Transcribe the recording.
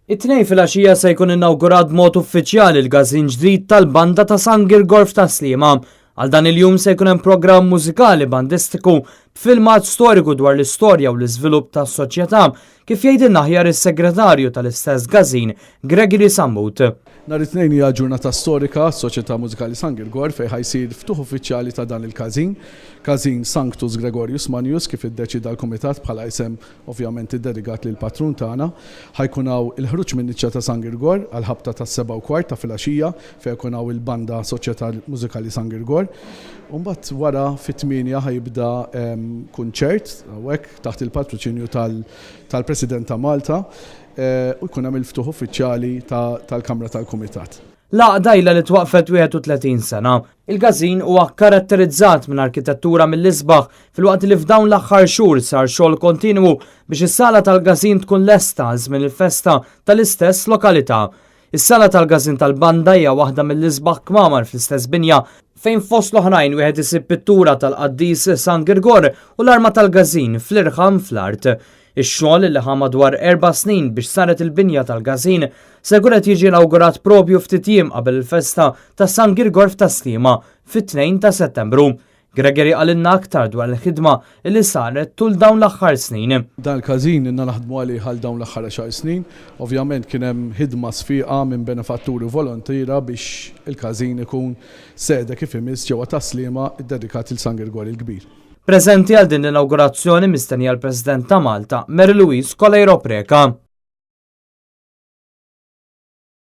It-Tnejn filgħaxija se jkun inawgurat b'mod uffiċjali l-każin ġdid tal-Banda ta' San Girgor f'Tas-Sliema. Għal dan il-jum se jkun hemm programm mużikali bandistiku b'filmat storiku dwar l-istorja u l-iżvilupp tas-soċjetà, kif jgħidilna aħjar is-segretarju tal-istess każin, Gregory Sammut. Nhar it-Tnejn hija ġurnata storika għas-Soċjetà Mużikali San Girgor fejn ħa jsir ftuħ uffiċjali ta' dan il-każin, Każin Sanctus Gregorius Magnus kif iddeċieda l-kumitat bħala isem ovvjament iddedikat lill-patrun tagħna. Ħa jkun hawn il-ħruġ min-niċċa ta' San Girgor għall-ħabta tas-7:15 ta' filgħaxija fejn jkun hawn il-Banda Soċjetà Mużikali San Girgor. U mbagħad wara fit-tmienja ħa jibda kunċert hawnhekk taħt il-patroċinju tal-President ta' Malta. U jkun hemm il-ftuħ uffiċjali tal-Kamra tal-Kumitat. L-għaqda ilha li twaqqfet 31 sena. Il-każin huwa kkaratterizzat minn arkitettura mill-isbaħ filwaqt li f'dawn l-aħħar xhur sar xogħol kontinwu biex is-sala tal-każin tkun lesta għal żmien il-festa tal-istess lokalità. Is-sala tal-każin tal-banda hija waħda mill-isbaħ kmamar fl-istess binja fejn fost l-oħrajn wieħed isib pittura tal-qaddis San Girgor u l-arma tal-każin fl-irħam fl-art. Ix-xogħol li ħa madwar 4 snin biex saret il-binja tal-każin se jkun qed jiġi inawgurat propju ftit jiem qabel il-festa ta' San Girgor f'Tas-Sliema fit-2 ta' Settembru. Gregory qalilna aktar dwar il-ħidma li saret tul dawn l-aħħar snin. Dan il-każin ilna naħdmu għalih għal dawn l-aħħar 10 snin. Ovvjament kien hemm ħidma sfiqa minn benefatturi u volontiera biex il-każin ikun sede kif imiss ġewwa Tas-Sliema ddedikat lil San Girgor il-Kbir. Preżenti għal din l-inaugurazzjoni mistennija l-President ta' Malta, Mary Louise Coleiro Preca.